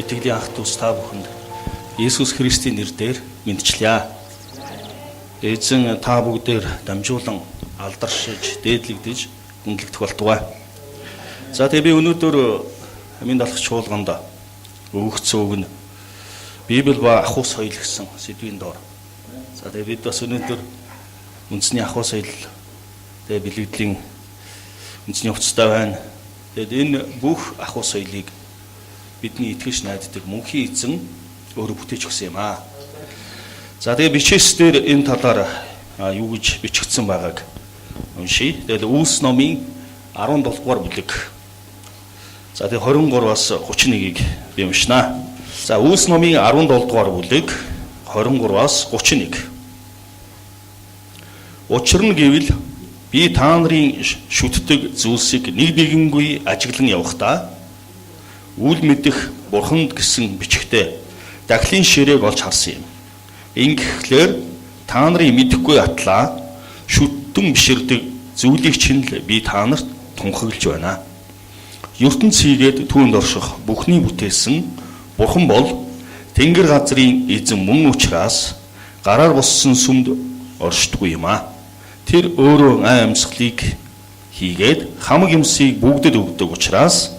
Итгэлийн ах дүүс та бүхэнд Иесус Христийн нэрээр мэндчлэе. Эзэн та бүгдээр дамжуулан алдаршиж, дээдлэгдэж хүндлэгдэх болтугай. За тэгээ би өнөөдөр амийн далах чуулганд өгөх үг нь Библи ба ахуй соёл гэсэн сэдвийн доор. За тэгээ бид бас өнөөдөр үндэсний ахуй соёл тэгээ бэлгэдлийн үндэсний хувцастай байна. Тэгээд энэ бүх ахуй соёлыг бидний итгэж найддаг мөнхийн эзэн өөрөө бүтээж өгсөн юм аа. За тэгээ бичээс дээр энэ талаар юу гэж бичигдсэн байгааг уншийе. Тэгээд Үйлс номын 17 дугаар бүлэг. За тэгээ 23-аас 31-ийг би уншнаа. За Үйлс номын 17 дугаар бүлэг 23-аас 31. Учир нь гэвэл би та нарын шүтдэг зүйлсийг нэг нэгэнгүй ажиглан явахдаа үл мэдэх бурханд гэсэн бичгтээ дахлын ширээг олж харсан юм. Ингэхлээр та нарын мэдэхгүй атлаа шүтэн биширдэг зүйлийг чинь л би та нарт тунхаглаж байна. ертөнц хийгээд түүнд орших бүхний бүтээсэн бурхан бол тэнгэр газрын эзэн мөн учраас гараар боссон сүмд оршдоггүй юм аа. Тэр өөрөө ай амьсгалыг хийгээд хамаг юмсыг бүгдэд өгдөг учраас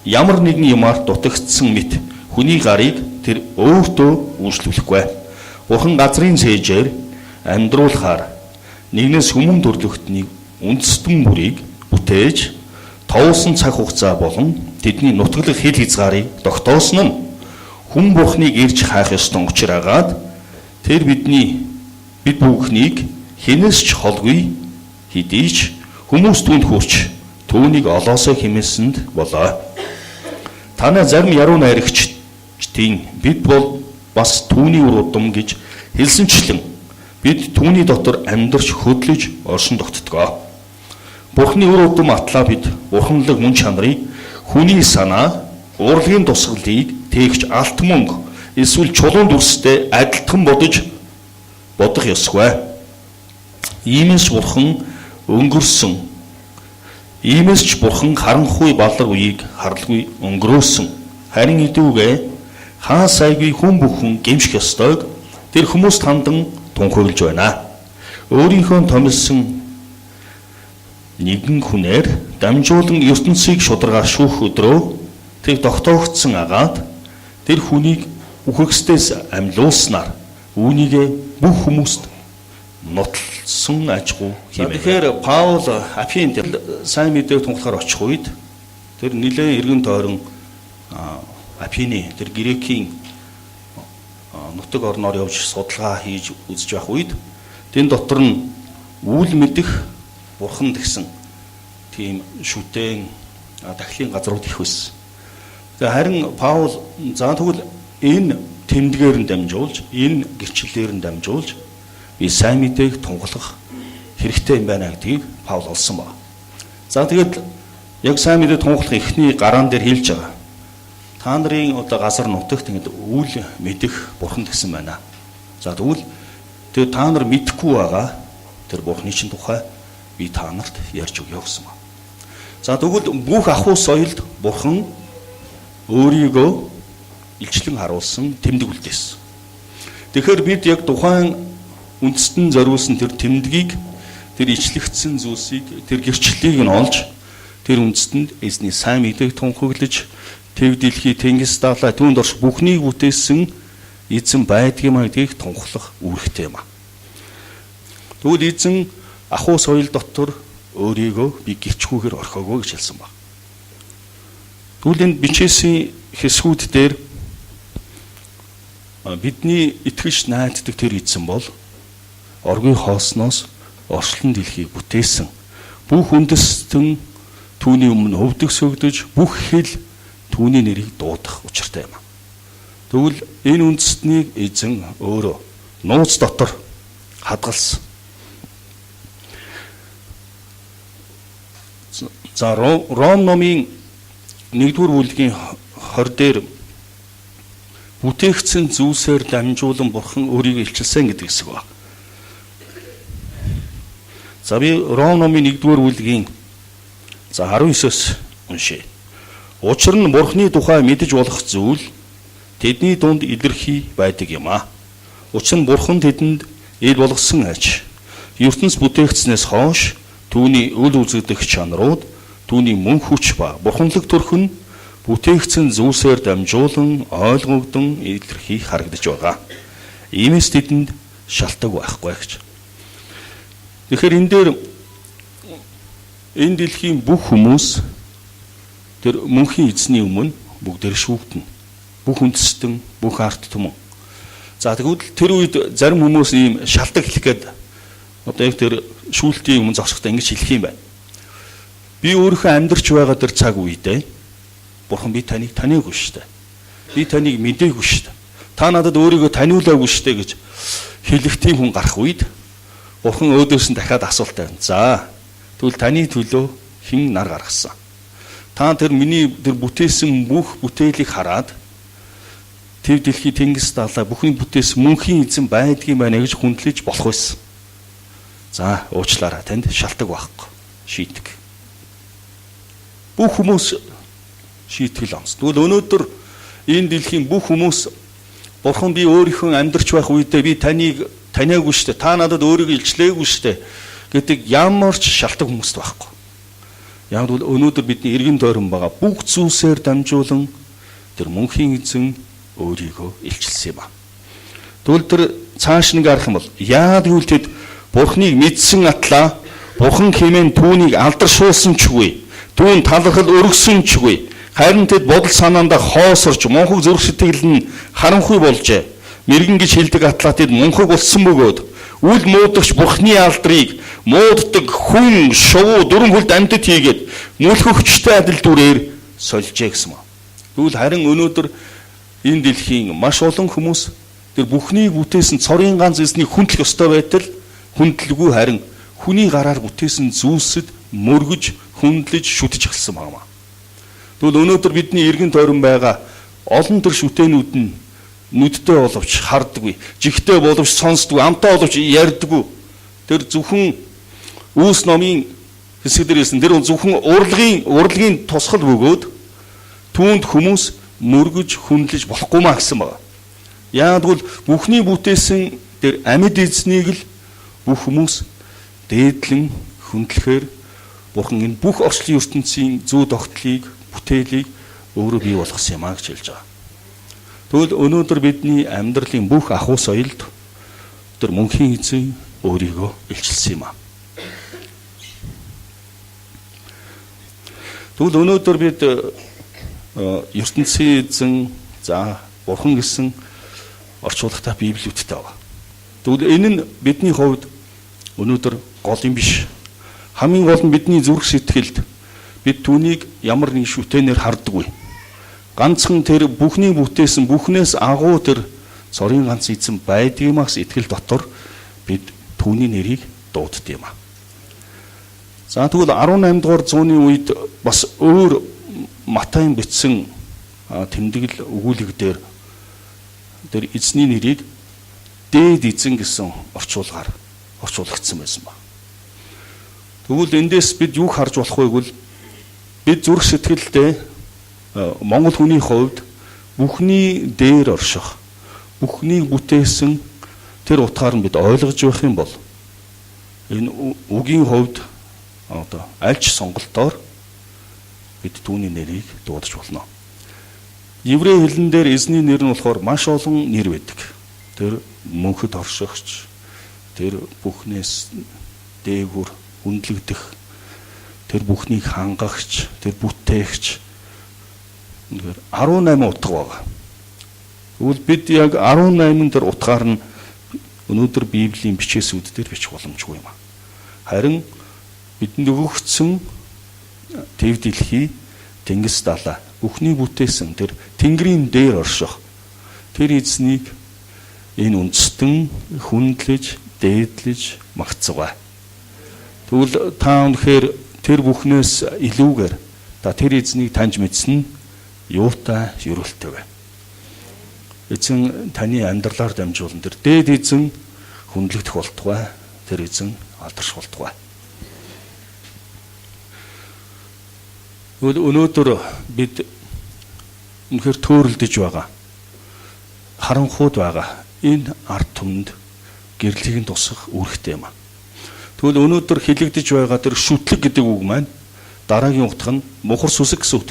ямар нэгэн юмар дутагдсан мэт хүний гарыг тэр өөртөө үйлчлүүлэхгүй. Бурхан газрын цээжээр амьдруулахаар нэгнээс хүмүүн төрлөختнийг үндэстэн бүрийг бүтээж товлсон цаг хугацаа болон тэдний нутаглах хил хязгаарыг тогтоосон нь хүн бурхныг ирж хайх ёстон учир агаад тэр бидний бид бүхнийг хинээс ч холгүй хэдий ч хүмүүс түүнд хүрч түүнийг олоосой хэмээсэнд болоо. Танай зарим яруу найрагчдын бид бол бас түүний үр удам гэж хэлсэнчлэн бид түүний дотор амьдарч хөдлөж оршин тогтдгоо. Бурхны үр удам атлаа бид бурханлаг мөн чанарыг хүний санаа, урлагийн тусгалыг тээгч алт мөнгө эсвэл чулуун дүрстэй адилтхан бодож бодох ёсгүй. Иймээс бурхан өнгөрсөн. Иймээс ч бурхан харанхуй балар үеийг харалгүй өнгөрөөсөн. Харин эдүүгээ хаан сайгүй хүн бүхэн гэмших ёстойг тэр хүмүүст хандан тунхаглаж байна. Өөрийнхөө томилсон нэгэн хүнээр дамжуулан ертөнцийг шударгаар шүүх өдрөө тэр тогтоогдсон агаад тэр хүнийг үхэгсдээс амьлуулснаар үүнийгээ бүх хүмүүст нутлсан ажгүй хэмээн. Тэгэхээр Паул Афинд сайн мэдээг тунхлахаар очих үед тэр нэлээд эргэн тойрон Афины тэр Грекийн нутаг орноор явж судалгаа хийж үзэж байх үед тэн дотор нь үл мэдэх бурхан гэсэн тийм шүтэн дахлын газрууд их байсан. Тэгээ харин Паул за тэгвэл энэ тэмдгээр нь дамжуулж, энэ гэрчлэлээр нь дамжуулж би сайн мэдээг тунхаглах хэрэгтэй юм байна гэдгийг Паул олсон байна. За тэгээд яг сайн мэдээг тунхаглах эхний гараан дээр хэлж байгаа. Та нарын одоо газар нутагт ингэж үл мэдэх бурхан гэсэн байна. За тэгвэл тэр та нар мэдэхгүй байгаа тэр бурханы чинь тухай би та нарт ярьж өгье гэсэн байна. За тэгвэл бүх ахуй соёлд бурхан өөрийгөө илчлэн харуулсан тэмдэг үлдээсэн. Тэгэхээр бид яг тухайн үндэстэн зориулсан тэр тэмдгийг, тэр ичлэгдсэн зүйлсийг, тэр гэрчлэлийг нь олж тэр үндэстэнд эзний сайн мэдээг тунхаглаж төв дэлхий тэнгис далай түүнд орш бүхнийг бүтээсэн эзэн байдгийм гэдгийг тунхаглах үүрэгтэй юм а. Тэгвэл эзэн ахуй соёл дотор өөрийгөө би гिचгүүгээр орхиогүй гэж хэлсэн баг. Тэгвэл энэ бичээсийн хэсгүүд дээр бидний итгэж найддаг тэр эзэн бол оргийн хоосноос орчлон дэлхийг бүтээсэн. Бүх үндэстэн түүний өмнө өвдөг сөгдөж бүх хэл түүний нэрийг дуудах учиртай юм. Тэгвэл энэ үндэстнийг эзэн өөрөө нууц дотор хадгалсан. За Ром номын 1-р бүлгийн 20 дээр бүтээгдсэн зүйлсээр дамжуулан бурхан өөрийгөө илчилсэн гэдэг хэсэг байна. За би Ром номын 1-р бүлгийн за 19-өөс уншъя. Учир нь бурхны тухай мэдэж болох зүйл тэдний дунд илэрхий байдаг юм аа. Учир нь Бурхан тэдэнд ил болгосон аж ертөнц бүтээгдсэнээс хойш түүний үл үзэгдэх чанарууд, түүний мөн хүч ба бурханлаг төрх нь бүтээгдсэн зүйлсээр дамжуулан ойлгогдон илэрхий харагдаж байгаа. Иймээс тэдэнд шалтаг байхгүй гэж. Тэгэхээр энэ дээр энэ дэлхийн бүх хүмүүс тэр мөнхийн эзний өмнө бүгдээр шүүгдэнэ. Бүх үндэстэн, бүх ард түмэн. За тэгвэл тэр үед зарим хүмүүс ийм шалтаг хэлэх гээд одоо яг тэр шүүлтийн өмнө зогсохдоо ингэж хэлэх юм байна. Би өөрийнхөө амьдарч байгаа тэр цаг үедээ Бурхан би таныг таниагүй шүү дээ. Би таныг мдээгүй шүү дээ. Та надад өөрийгөө таниулаагүй шүү дээ гэж хэлэх тийм хүн гарах үед Бурхан өөдөөс нь дахиад асуулт тавина. За тэгвэл таны төлөө хэн нар гаргасан? Та тэр миний тэр бүтээсэн бүх бүтээлийг хараад төв дэлхий тэнгис далай бүхний бүтээсэн мөнхийн эзэн байдгийн байна гэж хүндлэж болох байсан. За уучлаарай, танд шалтаг байхгүй. Шийдэг. Бүх хүмүүс шийтгэл онц. Тэгвэл өнөөдөр энэ дэлхийн бүх хүмүүс Бурхан би өөрийнхөө амьдарч байх үедээ би таныг таниагүй шүү дээ. Та надад өөрийгөө илчлээгүй шүү дээ гэдэг ямар ч шалтаг хүмүүст байхгүй. Яг бол өнөөдөр бидний эргэн тойрон байгаа бүх зүйлсээр дамжуулан тэр мөнхийн эзэн өөрийгөө илчилсэн юм а. Тэгвэл тэр цааш нэг харах юм бол яад гэвэл тэд Бурхныг мэдсэн атлаа Бурхан хэмээн түүнийг алдаршуулсан ч үгүй, түүн талархал өргөсөн ч үгүй. Харин тэд бодол санаандаа хоосорч мунхаг зүрх сэтгэл нь харанхуй болжээ. Мэргэн гэж хэлдэг атлаа тэд мунхаг болсон бөгөөд үл муудагч Бурхны алдрыг мууддаг хүн шувуу дөрвөн хүлд амьтад хийгээд мүлхөгчтэй адил дүрээр сольжээ гэсэн юм. Тэгвэл харин өнөөдөр энэ дэлхийн маш олон хүмүүс тэр бүхнийг бүтээсэн цорын ганц эзнийг хүндлэх ёстой байтал хүндлгүй харин хүний гараар бүтээсэн зүйлсэд мөргөж хүндлэж шүтэж эхэлсэн байна. Тэгвэл өнөөдөр бидний эргэн тойрон байгаа олон төр шүтээнүүд нь нүдтэй боловч харддаггүй, жигтэй боловч сонсдоггүй, амтай боловч ярьдаггүй. Тэр зөвхөн Үүс номын хэсэг дээр хэлсэн тэр зөвхөн урлагийн тусгал бөгөөд түүнд хүмүүс мөргөж хүндлэж болохгүй маа гэсэн байна. Яг бол бүхний бүтээсэн тэр амьд эзнийг л бүх хүмүүс дээдлэн хүндлэхээр Бурхан энэ бүх орчлон ертөнцийн зүү тогтлыг, бүтээлийг өөрөө бий болгосон юм а гэж хэлж байгаа. Тэгвэл өнөөдөр бидний амьдралын бүх ахуй соёлд тэр мөнхийн эзэн өөрийгөө илчилсэн юм а. Тэгвэл өнөөдөр бид ертөнцийн эзэн, за Бурхан гэсэн орчуулагтай библиудтай байгаа. Тэгвэл энэ нь бидний хувьд өнөөдөр гол юм биш. Хамгийн гол нь бидний зүрх сэтгэлд бид түүнийг ямар нэгэн шүтээнээр харддаггүй. Ганцхан тэр бүхний бүтээсэн бүхнээс агуу тэр цорын ганц эзэн байдгиймаас итгэл дотор бид түүний нэрийг дууддаг юм а. За тэгвэл 18 дугаар зууны үед бас өөр Матайн бичсэн тэмдэглэл өгүүлэг дээр тэр эзний нэрийг дээд эзэн гэсэн орчуулгаар орчуулагдсан байсан ба. Тэгвэл эндээс бид юу харж болох вэ гэвэл бид зүрх сэтгэлдээ Монгол хүний хувьд бүхний дээр орших, бүхнийг бүтээсэн тэр утгаар нь бид ойлгож байх юм бол энэ үгийн хувьд одоо аль ч сонголтоор бид түүний нэрийг дуудаж болно. Еврей хэлэн дээр эзний нэр нь болохоор маш олон нэр байдаг. Тэр мөнхөд оршигч, тэр бүхнээс дээгүр хүндлэгдэх, тэр бүхнийг хангагч, тэр бүтээгч. Үнэхээр 18 утга байгаа. Тэгвэл бид яг 18 тэр утгаар нь өнөөдөр Библийн бичээсүүд дээр бичих боломжгүй юм а. Харин бидэнд өгөгдсөн төв дэлхий, тэнгис далай, бүхний бүтээсэн тэр Тэнгэрийн дээр орших тэр эзнийг энэ үндэстэн хүндлэж, дээдлэж магтцгаая. Тэгвэл та үнэхээр тэр бүхнээс илүүгээр та тэр эзнийг таньж мэдсэн нь юутай ерөөлтэй вэ? Эзэн таны амьдралаар дамжуулан тэр дээд эзэн хүндлэгдэх болтугай, тэр эзэн алдарш болтугай. Тэгвэл өнөөдөр бид үнэхээр төөрөлдөж байгаа. харанхуйд байгаа энэ ард түмэнд гэрлийг нь тусгах үүрэгтэй юм а. Тэгвэл өнөөдөр хэлэгдэж байгаа тэр шүтлэг гэдэг үг маань дараагийн утга нь мухар сүсэг гэсэн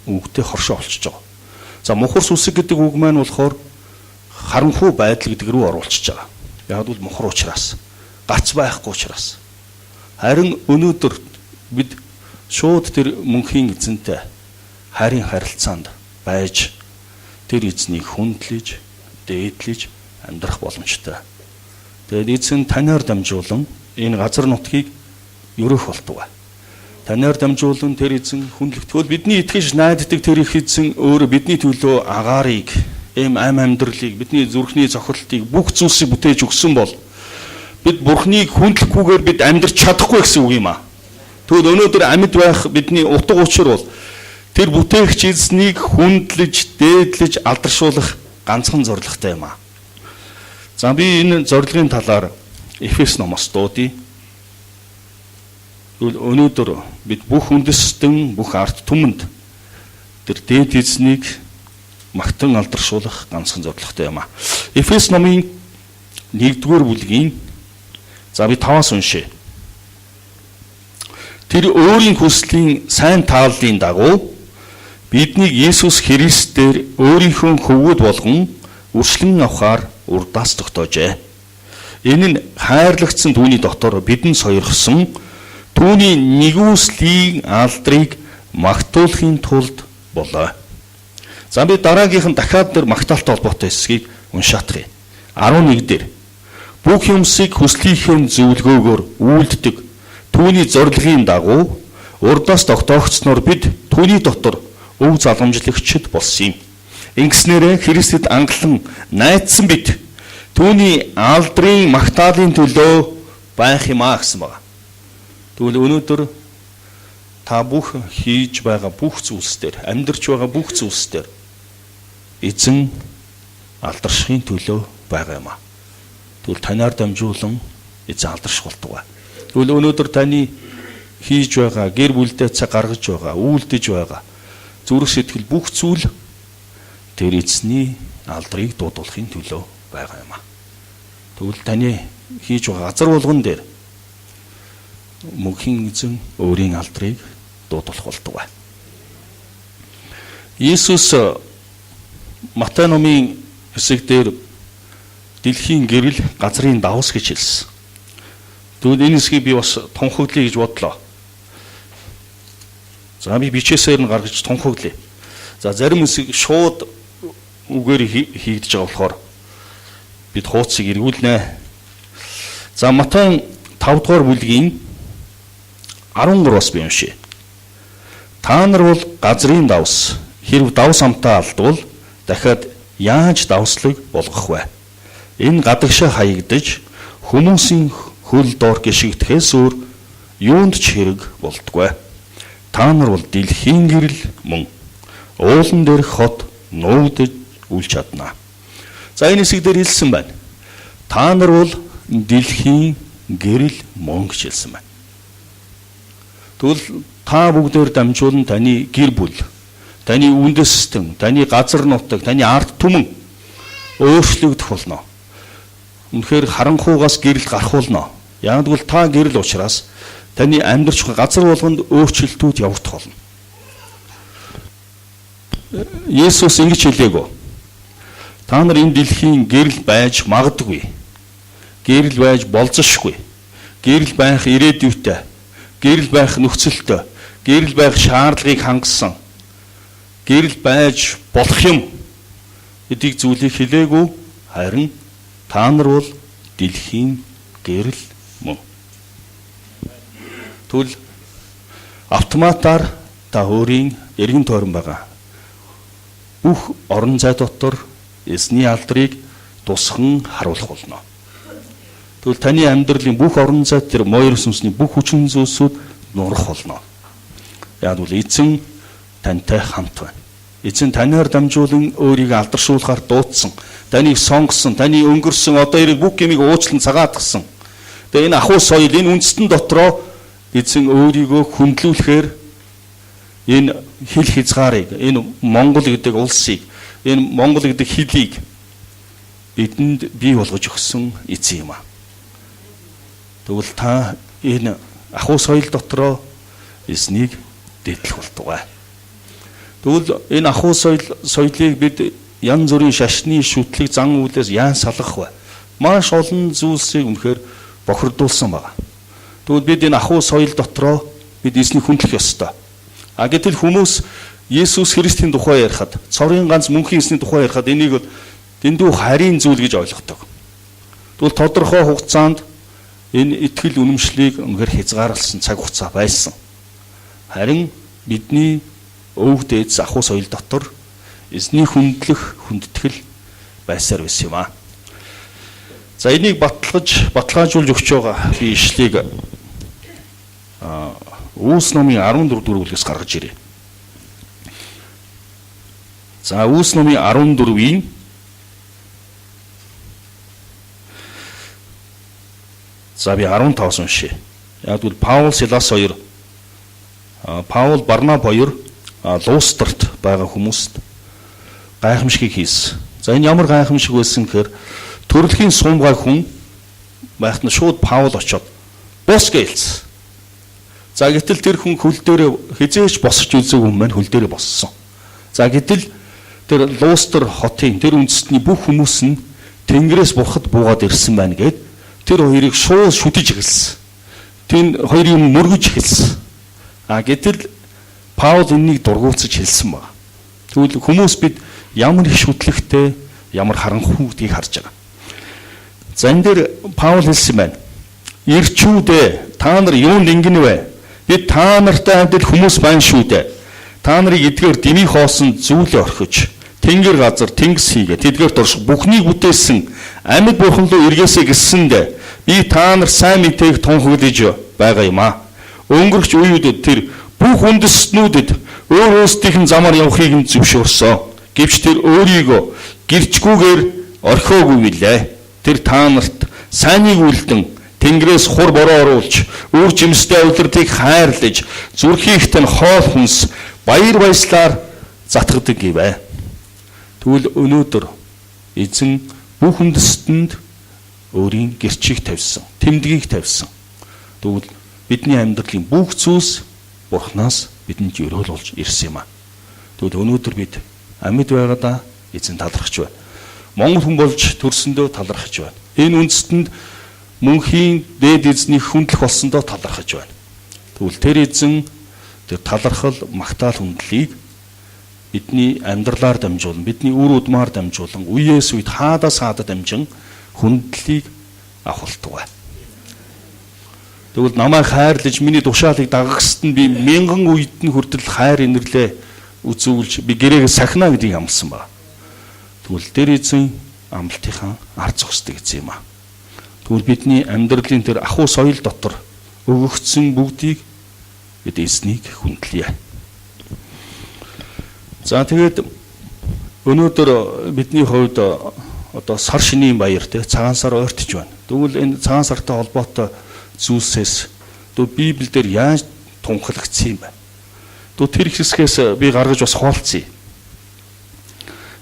үгтэй хоршоо олчж байгаа. За мухар сүсэг гэдэг үг маань болохоор харанхуй байдал гэдэг рүү оруулчихж байгаа. Яг бол мухар учраас, гац байхгүй учраас. Харин өнөөдөр бид шууд тэр мөнхийн эзэнтэй хайрын харилцаанд байж тэр эзнийг хүндлэж, дээдлэж амьдрах боломжтой. Тэгээд эзэн танаар дамжуулан энэ газар нутгийг ерөөх болтугай. Танаар дамжуулан тэр эзэн хүндлэх. Тэгвэл бидний итгэж найддаг тэр их эзэн өөрөө бидний төлөө агаарыг, ийм ам амьдралыг, бидний зүрхний цохилтыг, бүх зүйлсийг бүтээж өгсөн бол бид Бурхныг хүндлэхгүйгээр бид амьдрч чадахгүй гэсэн үг юм а. Тэгвэл өнөөдөр амьд байх бидний утга учир бол тэр бүтээгч эзнийг хүндлэж, дээдлэж, алдаршуулах ганцхан зорилготой юм а. За би энэ зорилгын талаар Эфес номоос дуудъя. Тэгвэл өнөөдөр бид бүх үндэстэн, бүх ард түмэнд тэр дээд эзнийг магтан алдаршуулах ганцхан зорилготой юм а. Эфес номын 1-р бүлгийн за би 5-аас уншъя. Тэр өөрийн хүслийн сайн тааллын дагуу биднийг Есүс Христээр өөрийнхөө хөвгүүд болгон үрчлэн авахар урдаас тогтоожээ. Энэ нь хайрлагдсан түүний дотор бидэнд сойрхсон түүний нэгүслийн алдрыг магтуулахын тулд болоо. За би дараагийнх нь дахиад тэр магтаалтай холбоотой хэсгийг уншаатах юм. 11 дээр бүх юмсыг хүслийнхээ зөвлөгөөгөөр үйлддэг түүний зорилгын дагуу урдаас тогтоогдсноор бид түүний дотор өв залгамжлагчид болсон юм. Ингэснээрээ Христэд ангалан найдсан бид түүний алдрын магтаалын төлөө байх юм а гэсэн байна. Тэгвэл өнөөдөр та бүх хийж байгаа бүх зүйлс дээр, амьдарч байгаа бүх зүйлс дээр эзэн алдаршихын төлөө байгаа юм а. Тэгвэл танаар дамжуулан эзэн алдарших болтугай. Тэгвэл өнөөдөр таны хийж байгаа, гэр бүлдээ цаг гаргаж байгаа, үйлдэж байгаа зүрх сэтгэл бүх зүйл тэр эзний алдрыг дуудуулахын төлөө байгаа юм а. Тэгвэл таны хийж байгаа газар болгон дээр мөнхийн эзэн өөрийн алдрыг дуудуулах болтугай. Иесус Матай номын хэсэг дээр дэлхийн гэрэл газрын давс гэж хэлсэн. Тэгвэл энэ хэсгийг би бас тунхаглая гэж бодлоо. За би бичээсээр нь гаргаж тунхаглая. За зарим хэсэг шууд үгээр хийгдэж байгаа болохоор бид хууцыг эргүүлнэ. За Матай 5 дугаар бүлгийн 13-аас би уншъя. Та нар бол газрын давс. Хэрв давс амтаа алдвал дахиад яаж давслаг болгох вэ? Энэ гадагшаа хаягдаж хүмүүсийн хөл доор гишигдэхээс өөр юунд ч хэрэг болдгоо. Та нар бол дэлхийн гэрэл мөн. Уулан дээрх хот нуугдаж үл чадна. За энэ хэсэг дээр хэлсэн байна. Та нар бол дэлхийн гэрэл мөн гэж хэлсэн байна. Тэгвэл та бүгдээр дамжуулан таны гэр бүл, таны үндэстэн, таны газар нутаг, таны ард түмэн өөрчлөгдөх болно. Үнэхээр харанхуугаас гэрэл гарах болно. Яг гэвэл та гэрэл учраас таны амьдарч газар болгонд өөрчлөлтүүд явагдах болно. Есүс ингэж хэлээгөө. Та нар энэ дэлхийн гэрэл байж магадгүй. Гэрэл байж болзошгүй. Гэрэл байх ирээдүйтэй. Гэрэл байх нөхцөлтэй. Гэрэл байх шаардлагыг хангасан. Гэрэл байж болох юм гэдгийг зүйлийг хэлээгүй. Харин та нар бол дэлхийн гэрэл мөн. Тэгвэл автоматар та өөрийн эргэн тойрон байгаа бүх орон зай дотор эзний алдрыг тусхан харуулах болно. Тэгвэл таны амьдралын бүх орон зай тэр моёр сүнсний бүх хүчин зүйлсүүд нурах болно. Яг бол эзэн тантай хамт байна. Эзэн танаар дамжуулан өөрийгөө алдаршуулахаар дуудсан, таныг сонгосон, таны өнгөрсөн одоо ирэх бүх гмийг уучлан цагаатгсан. Тэгээ энэ ахуй соёл, энэ үндэстэн дотроо эзэн өөрийгөө хүндлүүлэхээр энэ хил хязгаарыг, энэ Монгол гэдэг улсыг, энэ Монгол гэдэг хэлийг бидэнд бий болгож өгсөн эзэн юм аа. Тэгвэл та энэ ахуй соёл дотроо эзнийг дээдлэх болтугай. Тэгвэл энэ ахуй соёлыг бид янз бүрийн шашны шүтлэг зан үйлээс яан салгах вэ? Маш олон зүйлсийг үнэхээр бохирдуулсан байна. Тэгвэл бид энэ ахуй соёл дотроо бид эзнийг хүндлэх ёстой. А гэтэл хүмүүс Есүс Христийн тухай ярихад, цорын ганц мөнхийн эзний тухай ярихад энийг бол дэндүү харийн зүйл гэж ойлгодог. Тэгвэл тодорхой хугацаанд энэ итгэл үнэмшлийг үнэхээр хязгаарласан цаг хугацаа байсан. Харин бидний өвөг дээдс ахуй соёл дотор эзний хүндлэх хүндэтгэл байсаар байсан юм аа. За энийг баталгаажуулж өгч байгаа би ишлэгийг Үүс номын 14 дугаар бүлгээс гаргаж ирье. За Үүс номын 14-ийн за би 15-аас уншъя. Яг гэвэл Паул Силас хоёр Паул Барнаб хоёр Лустрт байгаа хүмүүст гайхамшигыг хийсэн. За энэ ямар гайхамшиг байсан гэхээр төрөлхийн суумгай хүн байхад нь шууд Паул очоод бос гэлцсэн. За гэтэл тэр хүн хөл дээрээ хизээч босч үзээгүй хүн маань хөл дээрээ боссон. За гэтэл тэр Лустр хотын тэр үндэстний бүх хүмүүс нь Тэнгэрээс бурхад буугаад ирсэн байна гэд тэр хоёрыг шууд шүтэж эхэлсэн. Тэр хоёрыг мөргөж эхэлсэн. А гэтэл Паул энэнийг дургуутсаж хэлсэн баг. Тэгвэл хүмүүс бид ямар их шүтлэгтэй, ямар харанхуй гэдгийг харж байгаа. За энэ дээр Паул хэлсэн байна. Ирчүүдээ та нар юунд ингэнэ вэ? Бид та нартай адил хүмүүс байна шүү дээ. Та нарыг эдгээр дэмий хоосон зүйлээ орхиж, тэнгэр газар тэнгис хийгээ тэдгээр дурш бүхнийг бүтээсэн амьд бурхан руу эргээсэй гэсэндэ би та нар сайн мэдээг тунхаглаж байгаа юм аа. Өнгөрч үеүүдэд тэр бүх үндэстнүүдэд өөр өөрсдийнх нь замаар явахыг нь зөвшөөрсөн. Гэвч тэр өөрийгөө гэрчгүүгээр орхиогүй билээ. Тэр та нарт сайныг үлдэн Тэнгэрээс хур бороо оруулж, үр жимстэй улирдыг хайрлаж, зүрхийхт нь хоол хүнс баяр баясгалаар затгадаг гэвэ. Тэгвэл өнөөдөр эзэн бүх үндэстэнд өөрийн гэрчийг тавьсан, тэмдгийг тавьсан. Тэгвэл бидний амьдралын бүх зүйлс Бурханаас бидэнд өрөөл болж ирсэн юм а. Тэгвэл өнөөдөр бид амьд байгаадаа эзэн талархаж байна. Монгол хүн болж төрсөндөө талархаж байна. Энэ үндэстэнд мөнхийн дээд эзнийг хүндлэх болсондоо талархаж байна. Тэгвэл тэр эзэн тэр талархал, магтаал хүндлийг бидний амьдралаар дамжуулан, бидний үр удмаар дамжуулан, үеэс үед хаадаас хаадад дамжин хүндлэлийг авах болтугай. Тэгвэл намайг хайрлаж миний тушаалыг дагагсад нь би мянган үед нь хүртэл хайр инэрлээ үзүүлж би гэрээгээ сахина гэдгийг амласан ба. Тэгвэл тэр эзэн амлалтынхаа ард зогсдог эзэн юм а. Тэгвэл бидний амьдралын тэр ахуй соёл дотор өгөгдсөн бүгдийг бид эзнийг хүндлэе. За тэгээд өнөөдөр бидний хувьд одоо сар шинийн баяр те цагаан сар ойртож байна. Тэгвэл энэ цагаан сартай холбоотой зүйлсээс тэгвэл Библиэлд яаж тунхаглагдсан юм бэ? Тэгвэл тэр хэсгээс би гаргаж бас хуваалцъя.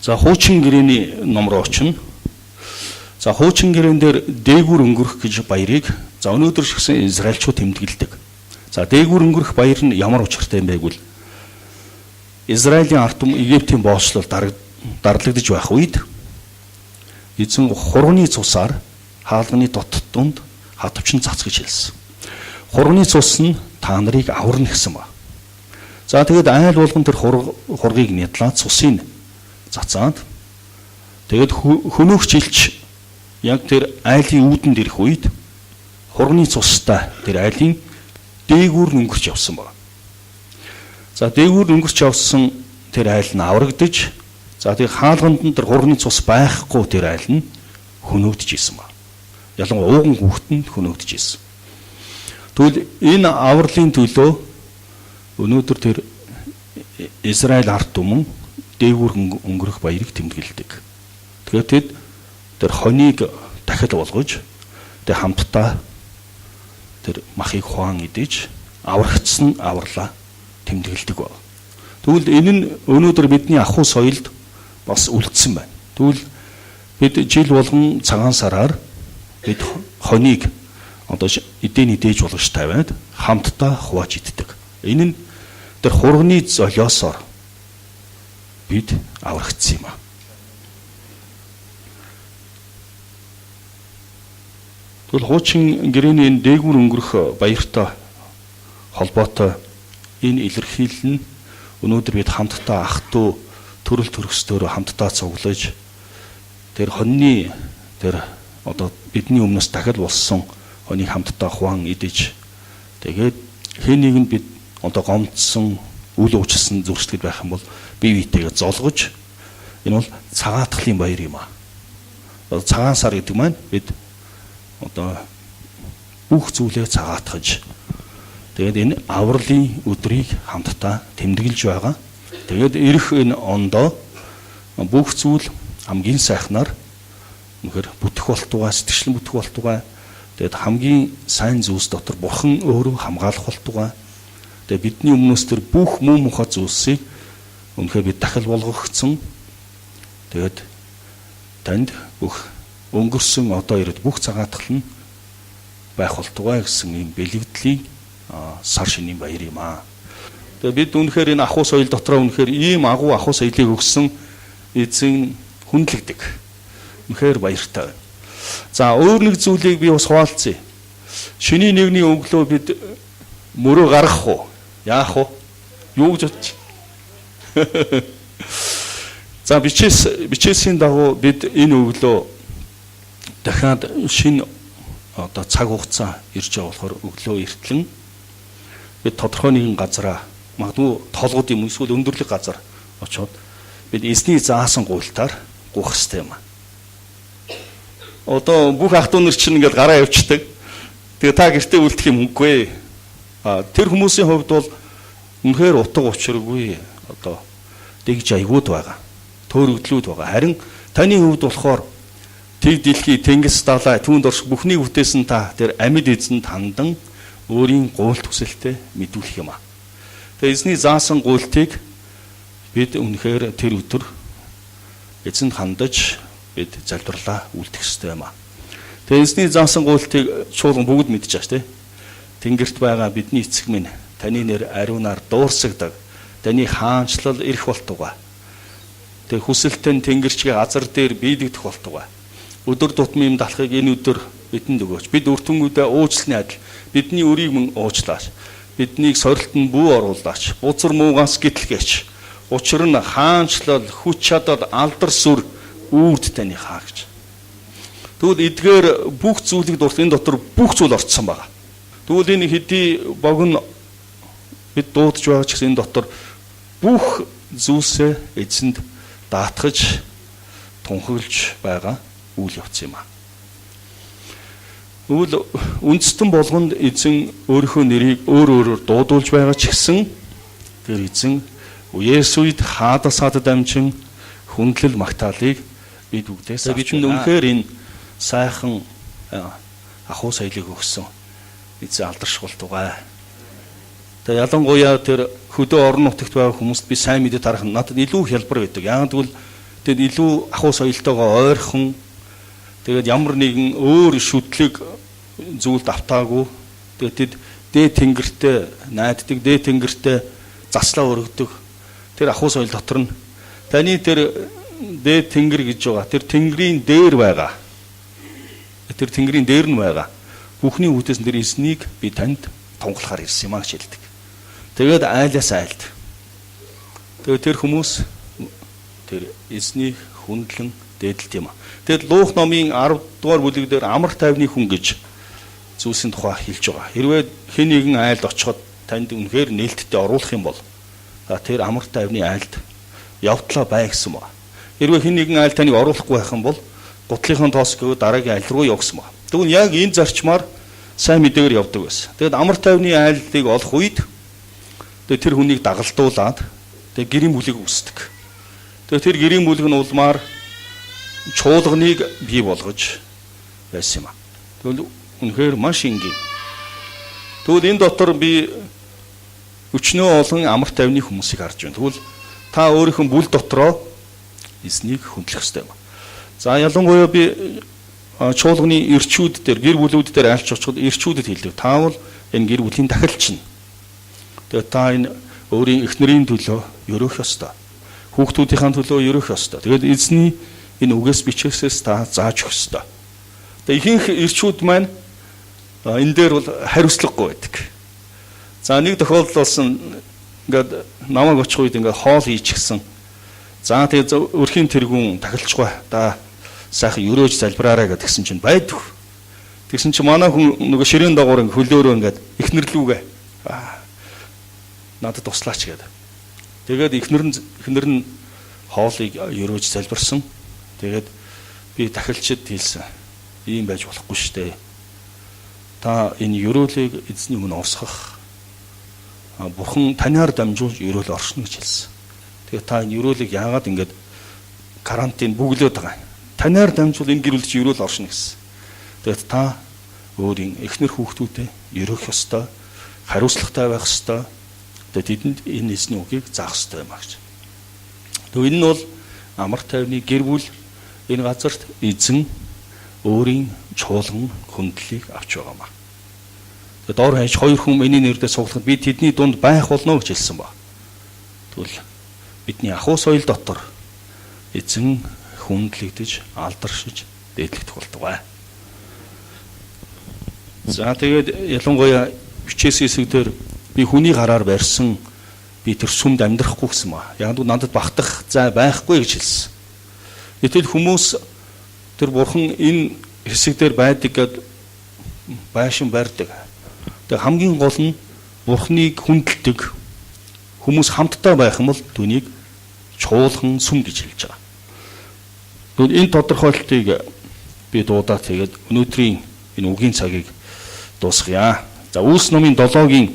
За хуучин гэрээний ном руу очино. За хуучин гэрээн дээр дээгүүр өнгөрөх гэж баярыг за өнөөдөр ч гэсэн израильчууд тэмдэглэдэг. За дээгүүр өнгөрөх баяр нь ямар учиртай юм бэ гэвэл Израилийн ард түмэн Египтийн боолчлол дарлагдж байх үед эзэн хурганы цусаар хаалганы дотд дунд хатвчин цацгаж хэлсэн. Хурганы цус нь та нарыг аварна гэсэн ба. За тэгээд айл болгон тэр хургийг нядлаад цусыг цацаад тэгээд хөнөөх жилч яг тэр айлын үүдэнд ирэх үед хурганы цустай тэр айлын дээгүүр нь өнгөрч явсан байна. За дээгүүр нь өнгөрч явсан тэр айл нь аврагдаж, за тэр хаалганд нь тэр хурганы цус байхгүй тэр айл нь хөнөөгдөж исэн байна. Ялангуяа ууган хүүхэд нь хөнөөгдөж исэн. Тэгвэл энэ авралын төлөө өнөөдөр тэр Израиль ард түмэн дээгүүр өнгөрөх баярыг тэмдэглэдэг. Тэгэхээр тэд тэр хоныг дахил болгож тэр хамтдаа тэр махыг хуан идэж аврагдсан авралаа тэмдэглэдэг баг. Тэгвэл энэ нь өнөөдөр бидний ахуй соёлд бас үлдсэн байна. Тэгвэл Бид жил болгон цагаан сараар бид хоныг одоо эдийн идэж болгож тавиад хамтдаа хувааж иддэг. Энэ нь тэр хурганы золиосоор бид аврагдсан юм а. Тэгвэл хуучин гэрээний энэ дээгүүр өнгөрөх баяртай холбоотой энэ илэрхийлэл нь өнөөдөр бид хамтдаа ах トゥ төрөл төрөстөөрөө хамтдаа цуглаж тэр хоньны тэр одоо бидний өмнөөс дахил болсон хоныг хамтдаа хуваан идэж тэгээд хэн нэгэнд бид одоо гомдсон үл уучлсан зүрхсэтгэл байх юм бол бие биетэйгээ золгож энэ бол цагаатгалын баяр юм а. Цагаан сар гэдэг маань бид одоо бүх зүйлээ цагаатгаж тэгээд энэ авралын өдрийг хамтдаа тэмдэглэж байгаа. Тэгээд ирэх энэ ондоо бүх зүйл хамгийн сайхнаар үнэхээр бүтэх болтугай, сэтгэшлэн бүтэх болтугай. Тэгээд хамгийн сайн зүйлс дотор Бурхан өөрөө хамгаалах болтугай. Тэгээд бидний өмнөөс тэр бүх муу мухай зүйлсийг үнэхээр бид дахил болгогдсон. Тэгээд танд бүх өнгөрсөн одоо ирээд бүх цагаатгал нь байх болтугай гэсэн ийм бэлэгдлийн сар шинийн баяр юм аа. Тэгээд бид үнэхээр энэ ахуй соёл дотроо үнэхээр ийм агуу ахуй соёлыг өгсөн эзэн хүндлэгдэг. Үнэхээр баяртай байна. За өөр нэг зүйлийг би бас хуваалцъя. Шинийн нэгний өглөө бид мөрөө гаргах уу? Яах вэ? Юу гэж бодчих? За бичээсийн дагуу бид энэ өглөө дахиад шинэ одоо цаг хугацаа ирж байгаа болохоор өглөө эртлэн бид тодорхой нэгэн газараа магадгүй толгод юм эсвэл өндөрлөг газар очоод бид эзний заасан гуйлтаар гуйх хэрэгтэй юм. Одоо бүх ах トゥ нар чинь ингээд гараа явчихдаг. Тэгээ та гэртээ үлдэх юм үгүй. А тэр хүмүүсийн хувьд бол үнэхээр утга учиргүй одоо дэгж аягууд байгаа. Төөрөгдлүүд байгаа. Харин таны хувьд болохоор тэг дэлхий, тэнгис далай, түүнд орших бүхнийг бүтээсэн та тэр амьд эзэнд хандан өөрийн гуйлт хүсэлтээ мэдүүлэх юм а. Тэгээ эзний заасан гуйлтыг бид үнэхээр тэр өдөр эзэнд хандаж бид залбирлаа үлдэх ёстой юм а. Тэгээ эзний заасан гуйлтыг чуулган бүгд мэдж байгаа шүү дээ. Тэнгэрт байгаа бидний эцэг минь таны нэр ариунаар дуурсагдаг. Таны хаанчлал ирэх болтугай. Тэгээ хүсэлтэн тэнгэрчгээ газар дээр биелэгдэх болтугай. Өдөр тутмын далахыг энэ өдөр бидэнд өгөөч. Бид өртөнгүүдээ уучлсны адил бидний өрийг мөн уучлаач. Биднийг сорилтонд бүү оруулаач. Бузар муугаас гитлгээч. Учир нь хаанчлал, хүч чадал, алдар сүр үрд таны хаа гэж. Тэгвэл эдгээр бүх зүйлийг дурт энэ дотор бүх зүйл орцсон байгаа. Тэгвэл энэ хэдий богино бид дуудаж байгаа ч гэсэн энэ дотор бүх зүйлсээ эзэнд даатгаж тунхаглаж байгаа үйл явц юм аа. Тэгвэл үндэстэн болгонд эзэн өөрийнхөө нэрийг өөр өөрөөр дуудуулж байгаа ч гэсэн тэр эзэн үеэс үед хаадас хаадад амжин хүндлэл магтаалыг бид бүгдээс авч бидэнд үнэхээр энэ сайхан ахуй соёлыг өгсөн эзэн алдарших болтугай. Тэгээ ялангуяа тэр хөдөө орон нутагт байгаа хүмүүст би сайн мэдээ тарах нь надад илүү хялбар байдаг. Яагаад гэвэл тэд илүү ахуй соёлтойгоо ойрхон тэгээд ямар нэгэн өөр шүтлэг зүйлд автаагүй. Тэгээд тэд дээд тэнгэртээ найддаг, дээд тэнгэртээ заслаа өргөдөг. Тэр ахуй соёл дотор нь таны тэр дээд тэнгэр гэж байгаа. Тэр тэнгэрийн дээр байгаа. Тэр тэнгэрийн дээр нь байгаа. Бүхний үүдээс тэр эзнийг би танд тунгалахаар ирсэн юм а гэж хэлдэг. Тэгээд айлаас айлд. Тэгээд тэр хүмүүс тэр эзнийг хүндлэн дээдэлт юм а. Тэгэд Луух номын 10 дугаар бүлэг дээр амар тайвны хүн гэж зүйлсийн тухай хэлж байгаа. Хэрвээ хэн нэгэн айлд очиход танд үнэхээр нээлттэй оруулах юм бол тэр амар тайвны айлд явдлаа бай гэсэн байна. Хэрвээ хэн нэгэн айл таныг оруулахгүй байх юм бол гутлынхаа тоос гөө дараагийн айл руу яв гэсэн байна. Тэгвэл яг энэ зарчмаар сайн мэдээгээр явдаг байсан. Тэгэд амар тайвны айлыг олох үед тэгээд тэр хүнийг дагалдуулаад тэгээд гэрийн бүлэг үүсдэг. Тэгээд тэр гэрийн бүлэг нь улмаар чуулганыг бий болгож байсан юм а. Тэгвэл үнэхээр маш энгийн. Тэгвэл энэ дотор би өчнөө олон амар тайвны хүмүүсийг харж байна. Тэгвэл та өөрийнхөө бүл дотроо эзнийг хүндлэх ёстой юм. За ялангуяа би чуулганы эрчүүд дээр, гэр бүлүүд дээр айлч очиход эрчүүдэд хэлдэг. Та бол энэ гэр бүлийн тахилч нь. Тэгээд та энэ өөрийн эхнэрийн төлөө ерөөх ёстой. Хүүхдүүдийн төлөө ерөөх ёстой. Тэгээд эзний энэ үгээс бичээсээс та зааж өгөх ёстой. Тэгээд ихэнх эрчүүд маань энэ дээр бол хариуцлагагүй байдаг. За нэг тохиолдол болсон, ингээд намайг очих үед ингээд хоол хийчихсэн. За тэгээд өрхийн тэргүүн тахилчгүй да сайхан өрөөж залбираарай гэдгсэн чинь байдаг. Тэгсэн чинь манай хүн нөгөө ширээн дагуур ингээ хөлөөрөө ингээд эхнэрлүүгээ надад туслаач гэдэг. Тэгээд эхнэр нь хоолыг өрөөж залбирсан. Тэгээд би тахилчид хэлсэн. Ийм байж болохгүй шүү дээ. Та энэ ерөөлийг эзний өмнө урсгах, бурхан танаар дамжуулж ерөөл оршино гэж хэлсэн. Тэгээд та энэ ерөөлийг яагаад ингэж карантин бүглөөд байгаа юм? Танаар дамжуул энэ гэр бүлд чи ерөөл оршино гэсэн. Тэгээд та өөрийн эхнэр хүүхдүүдэд ерөөх ёстой, хариуцлагатай байх ёстой. Тэгээд тэдэнд энэ эзний үгийг заах ёстой юм а гэж. Тэгээд энэ нь бол амар тайвны гэр бүл энэ газарт эзэн өөрийн чуулган хүндлэлийг авч байгаа юм а. Тэгээд доор хаяж хоёр хүн миний нэрээр цуглахад би тэдний дунд байх болно гэж хэлсэн ба. Тэгвэл бидний ахуй соёл дотор эзэн хүндлэгдэж, алдаршиж, дээдлэгдэх болтугай. За тэгээд ялангуяа бичээс хэсэг дээр би хүний гараар барьсан би тэр сүмд амьдрахгүй гэсэн ба. Яг нь надад багтах зай байхгүй гэж хэлсэн. Гэтэл хүмүүс тэр бурхан энэ хэсэг дээр байдаг гэд байшин барьдаг. Тэгээ хамгийн гол нь бурханыг хүндэлдэг хүмүүс хамтдаа байх юм бол түүнийг чуулган сүм гэж хэлж байгаа. Тэгвэл энэ тодорхойлолтыг би дуудаад тэгээд өнөөдрийн энэ үгийн цагийг дуусгая. За Үйлс номын 7-гийн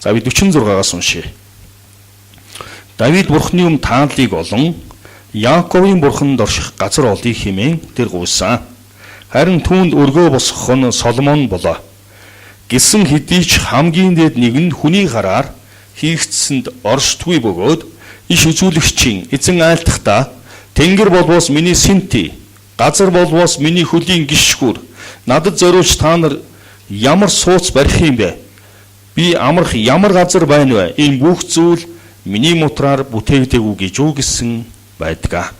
за би 46-аас уншъя. Давид бурхны өмнө тааллыг олон Яаковын бурханд орших газар олъё хэмээн тэр гуйсан. Харин түүнд өргөө босгох нь Соломон болоо. Гэсэн хэдий ч хамгийн дээд нэг нь хүний гараар хийгдсэнд оршдгүй бөгөөд иш үзүүлэгчийн эзэн айлтгахдаа тэнгэр болвоос миний сэнти, газар болвоос миний хөлийн гишгүүр, надад зориулж та нар ямар сууц барих юм бэ? Би амрах ямар газар байна вэ? Энэ бүх зүйл миний мутраар бүтээгдээгүй гэж үү гэсэн байдаг.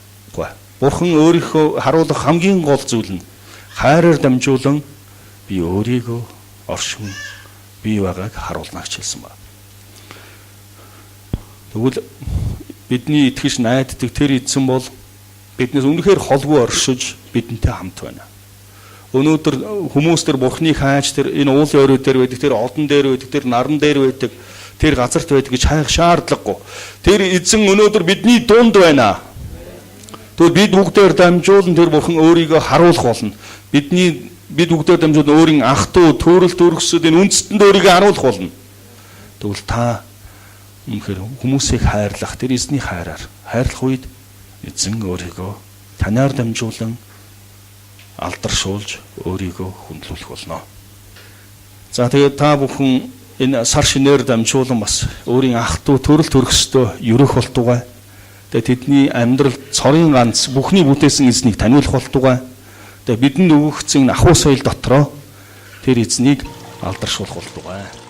Бурхан өөрийнхөө харуулах хамгийн гол зүйл нь хайраар дамжуулан би өөрийгөө оршин бий байгааг харуулна гэж хэлсэн байна. Тэгвэл бидний итгэж найддаг тэр эзэн бол биднээс үнэхээр холгүй оршиж бидэнтэй хамт байна. Өнөөдөр хүмүүс тэр бурхныг хайж тэр энэ уулын орой дээр байдаг, тэр одон дээр байдаг, тэр наран дээр байдаг, тэр газарт байдаг гэж хайх шаардлагагүй. Тэр эзэн өнөөдөр бидний дунд байна. Тэгвэл бид бүгдээр дамжуулан тэр бурхан өөрийгөө харуулах болно. Бид бүгдээр дамжуулан өөрийн ах дүү, төрөл төрөсөд энэ үндэстэнд өөрийгөө харуулах болно. Тэгвэл та үнэхээр хүмүүсийг хайрлах тэр эзний хайраар хайрлах үед эзэн өөрийгөө танаар дамжуулан алдаршуулж өөрийгөө хүндлүүлэх болно. За тэгээд та бүхэн энэ сар шинээр дамжуулан бас өөрийн ах дүү, төрөл төрөсдөө ерөөх болтугай. Тэгээд тэдний амьдрал цорын ганц бүхний бүтээсэн эзнийг таниулах болтугай. Тэгээд бидэнд өгөгдсөн ахуй соёл дотроо тэр эзнийг алдаршуулах болтугай.